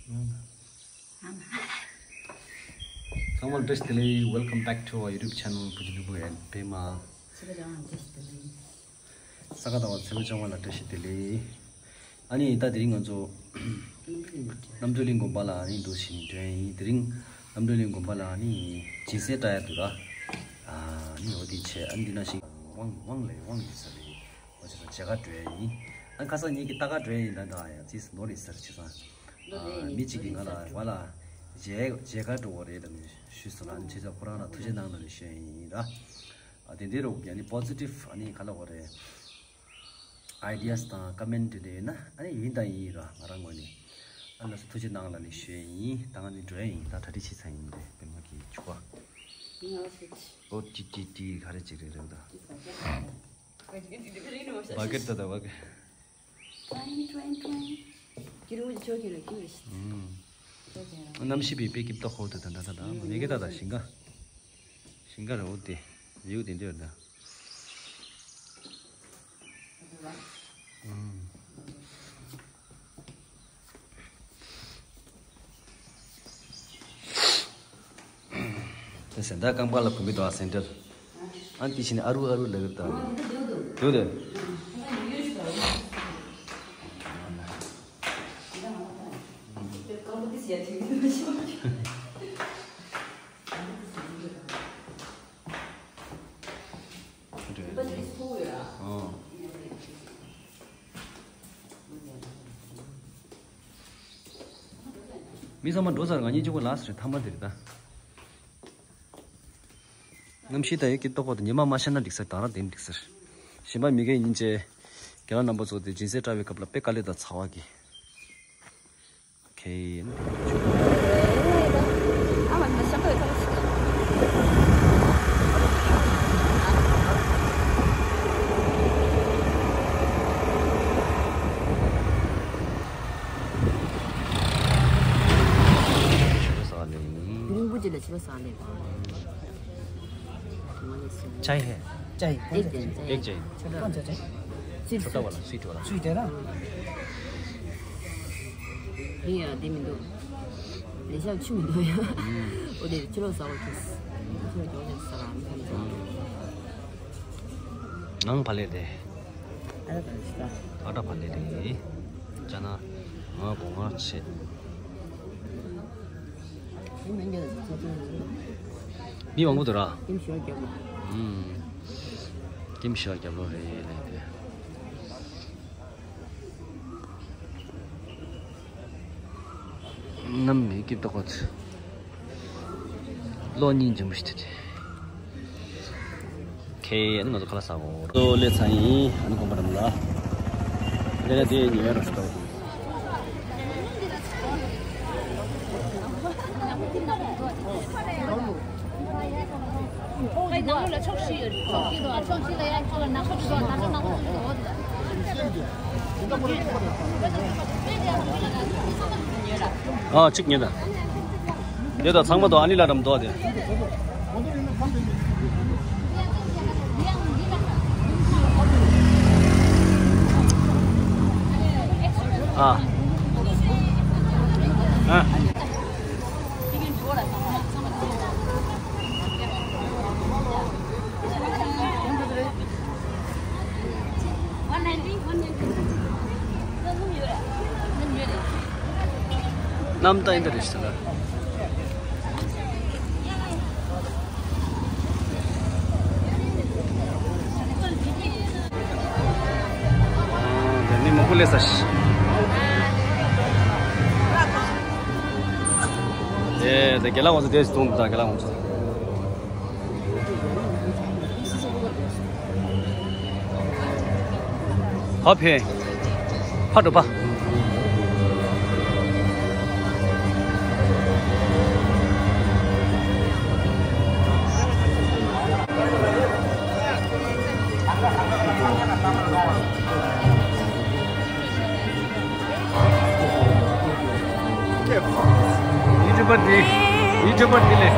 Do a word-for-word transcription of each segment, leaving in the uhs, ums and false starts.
ཚང་མ་བཀྲ་ཤིས་བདེ་ལེགས། Welcome back to our YouTube channel བུ་ཆུང་ཕྲུ་གུ་and པད་མ། ས་ག་ཟླ་བ་བཀྲ་ཤིས་བདེ་ལེགས། ས་ག་ཟླ་བ་ཚེས་པ་བཅོ་ལྔ་ལ་བཀྲ་ཤིས་བདེ་ལེགས། ཨ་ནི་ད་དེ་རིང་ང་ཚོ་རྣམ་གྲོལ་གླིང་དགོན་པ་ལ་ཨ་ནི་འདུག་ཕྱིན་འགྲོ་ཡིན། དེ་རིང་རྣམ་གྲོལ་གླིང་དགོན་པ་ལ་ཨ་ནི་སྦྱིན་སྲེག་བཀྲ་ཡ་འདུག་ར། ཨ་ནི་འོ་དེ་བྱས། ཨ་ནི་འདི་ན་ཞིག་དབང་དབང་ལས་དབང་ཡོད་ས་རེད། འོ་བྱས་ཙང་མཇལ་ཁ་འགྲོ་ཡ་ཡིན། ཨ་ཁ་སང་ངེད་ཀྱི་ལྟ་ག་འགྲོ་ཡ་ཡིན། ད་ད་ཡང་རྩིས་ནོར་རེད་ཟེར། བྱས་ཙང་ཨ་མི་གཅིག་གིས་ང་ལ་བ་ལ་མཇལ་མཇལ་ཁ་འགྲོ་བ་རེད་ལབ་ནས་ཞུས་སོང་ལ། ཨ་ནི་བྱས་ཙང་ཁོ་རང་ལ་ཐུགས་རྗེ་གནང་ལབ་ནས་ཞུ་ཡ་ཡིན་ར། ཨ་དེ་འདྲའི་རོགས་ཀྱི་ཨ་ནི་པོ་ཛི་ཊིབ་ཨ་ནི་ག་ལབ་དགོས་རེད། ཨའི་ཌི་ཡ་སི་དང་ཀོ་མེན་ཊི་དེ་འདྲ་ཡོད་ན་ཨ་ནི་ཡིན་དང་ཡིན་ར། ང་རང་ངོས་ནས་ཨ་ལགས་སོ་ཐུགས་རྗེ་གནང་ལབ་ནས་ཞུ་ཡ་ཡིན། ད་ང་ནི་འགྲོ་ཡ་ཡིན། ད་གྲ་སྒྲིག་བྱེད་ཚར་ཡིན། དེ་པད་མ་གི་ཕྱུ་པ། ཨོ་ཏི་ཏི་ཏི་ག་རེ་ཅིག་རེད་རེད་ད། བ་ཀེ་ད་ད་བ་ཀེ། གནམ་གཤིས་པའི་དཔེ་སྐྱིད་ཏོག་ཧོ་ད་ད་ད་ད་ད་ནེ་གེ་ད་ད་ཞིང་ཁ། ཞིང་ཁ་རེད། འོ་དེ་ཡུག་དེ་འདྲ་ཡོད་ད། དེ་སེང་སྟ་རྐང་པ་ལ་གོམ་པི་དོ་ཨ་སེང་སྟར། ཨ་ནི་དེ་བཞིན་ཨ་རུ་ཨ་རུ་ལ་གི་ད། དུ་དུ། མི་ཚང་མ་འགྲོ་ཚར། ང་གཉིས་གཅིག་པོ་ལ་སོ་རེད། ཐ་མ་དེ་རེད་ད། གནམ་གཤིས་ད་ཡོད་ཀྱི་ཏོག་པོ་དང་ཉི་མ་མ་ཤར་ན་འགྲིག་ས་རེད། ད་རང་དེ་འགྲིག་ས་རེད། གཞན་པ་མི་རྒན་ཡིན་ཅེ། རྒན་ལགས་རྣམ་པ་ཚོ་དེ་སྦྱིན་སྲེག་བཀྲ་བའི་སྐབས་ལ་དཔེ་དཀའ་ལས་དང་ཚ་བ་གི། ཁེ་ཡིན། ཆུ་བ་ས་ལེ་ཡིན། རིང་པོ་ཅིག་ལ་ཆུ་བ་ས་ལེ། चाय है। चाय। एक चाहिए। एक चाहिए। छोटा। कौन सा चाहिए? स्वीट छोटा वाला, स्वीट वाला। स्वीट है ना? नहीं यार, दे मिंदो। ले जा, अच्छी मिंदो यार। वो दे, चलो, सावा किस। चलो, चलो, चलो, सावा, हम खाने चलो। नंग भले दे। अरे, तो इसका। आटा भले दे। चना, हाँ, गोंगा, छे। མི་མང་པོ་འདུག་ར། ཀིམ་ཤི་ཡ་རྒྱབ་ལོ། ཨུམ། ཀིམ་ཤི་ཡ་རྒྱབ་ལོ་རེད་ལབ་དེ། ནམ་མི་སྐྱིད་ཏོག་ཏོག་ལོ་གཉིས་འཇམ་པོ་ཞིག་དེ། ཁེ་ཨ་ནི་ང་ཚོ་ཁ་ལག་ཟ་གོ། ཏོ་ལེ་ཚ་ཡིན། ཨ་ནི་དགོན་པ་འགྲམ་ལ། ལེ་ལེ་དེ་ཉེ་བའི་རོ་ཤི་ཏོ། ཨོ་ཡི་ནང་ལོགས་ལ་ཕྱོགས་བཞི་ཡོད་རེད། ཕྱོགས་བཞི་དང་ཕྱོགས་བཞི་ལ་ཡང་ཕྱོགས་ལ་ནག་པོ་ཞིག་འདུག་ནག་པོ་ནག་པོ་ཞིག་འདུག་ཨ་གཅིག་ཉོས་དང་། དེ་དང་ཚང་མ་དང་ཨ་ནི་ལ་རམ་དོ་དེ། ཨ། ཨ། གནམ་ལྟ་ཡིན་ད་རེད་ཟེར་ན། དེ་ནི་མང་པོ་སླེབས་ས་ཞིག་ཨེ། དེ་རྒན་ལགས་ང་ཚོ་དེ་ཟུང་དང་རྒན་ལགས་ང་ཚོ། ཕ་ཕེ། ཕ་འགྲོ་ཕ། ཡུ་ཊུབ་པར་འདི། ཡུ་ཊུབ་པར་འདི་ལས།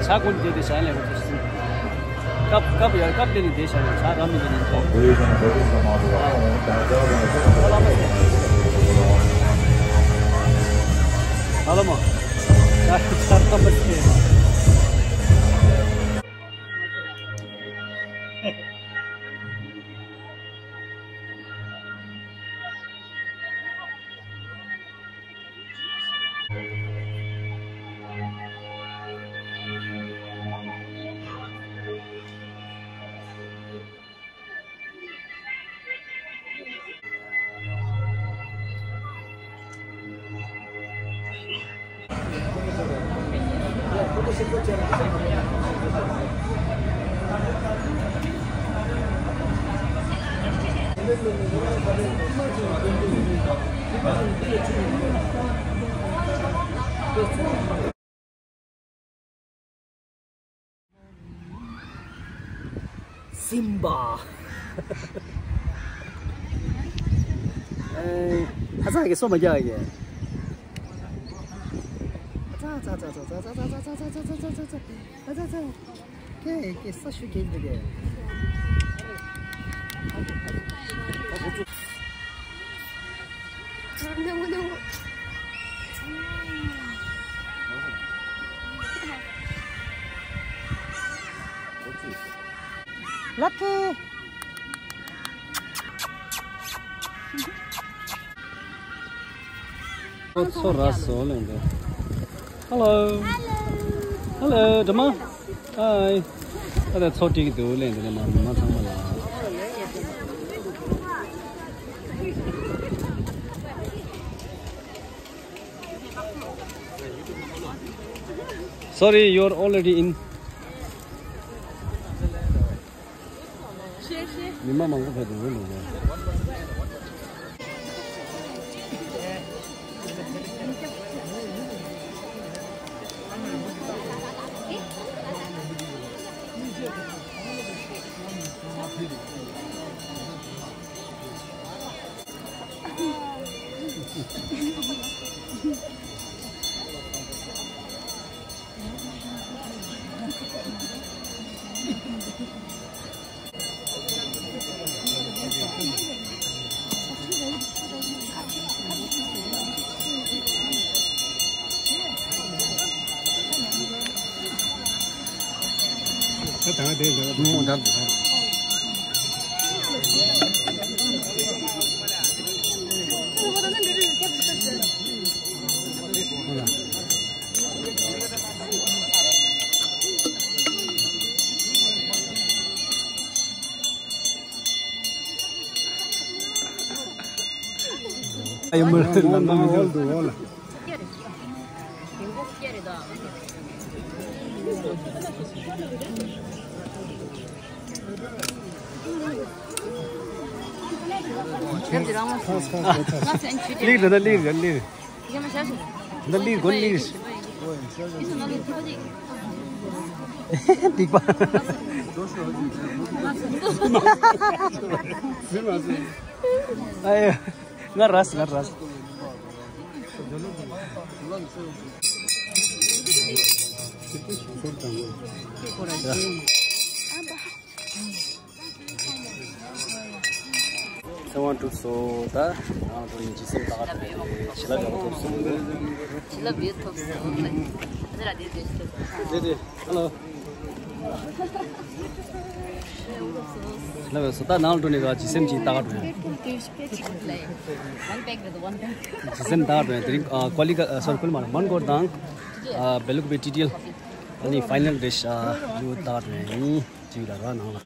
ཇ་ཀུན་དེ་དེ་ཞལ་ལས་ཀུན་དེ་སྲིད། ཀབ་ཀབ་ཡར་ཀབ་དེ་ནི་དེ་ཞལ་ལས་ཇ་རམ་མི་དེ་ནི་དེ། ཨ་ལ་མ། ཇ་ཇ་རམ་མི་དེ། སིམ་བྷ། ཨེ། ཨ་ཙག་གི་སོ་མ་རྒྱག་གི། ཨ་ཙག་ཙག་ཙག། ཀེ་ཀེ་ས་ཤུ་གེ་འདི་གེ། Lucky. ཁོ་ཚོ་ར་བཟོ་ལེན་འདུག Hello. Hello. Hello, Dama. Hi. ཨ་ད་ཚོ་ཏིག་འདུག་ལེན་འདུག་ནས་མ་མི་མ་ཚང་མ་ལ། Sorry, you're already in. མི་མང་མང་པོ་ཕེབས་འདུག་ལོ། ཡོད་མ་རེད། ལམ་ལམ་མི་འདུག་ལིག་རེད་ད་ལིག་རེད་ལིག་རེད། ད་ལིག་གོ་ལིག་རེད། སྡིག་པ། ཨ་ཡ། ང་རས་ང་རས། ཚེ་དབང་གྲུབ་སོང་། ད་ང་ཚོ་ཡིན་གྱི་སེམས་ཏག་ཏག་རེད། བྱིན་རླབས་ཡག་པོ་ཐོབ་སོང་། བྱིན་རླབས་ཡག་ཐོབ་སོང་། ལེ་ལེ་ཧ་ལོ། ལགས་སོ། ད་ནང་ལ་འགྲོ་ནས་ག་ཇི་སེམས་ཀྱི་ལྟ་ག་འགྲོ་ཡ། ཇི་སེམས་ལྟ་ག་འགྲོ་ཡ། དེ་རིང་ཀོ་ལི་ཀ་སོར་ཀུལ་མ་མོན་གྷོ་དང་བེ་ལུག་པའི་ཊི་ཊི་ཨེལ་ཨ་ནི་ཕའི་ནལ་རེད་ཤག་ལྟ་ག་འགྲོ་ཡ་ཡིན། ཅིག་ལ་ར་ནང་ལ།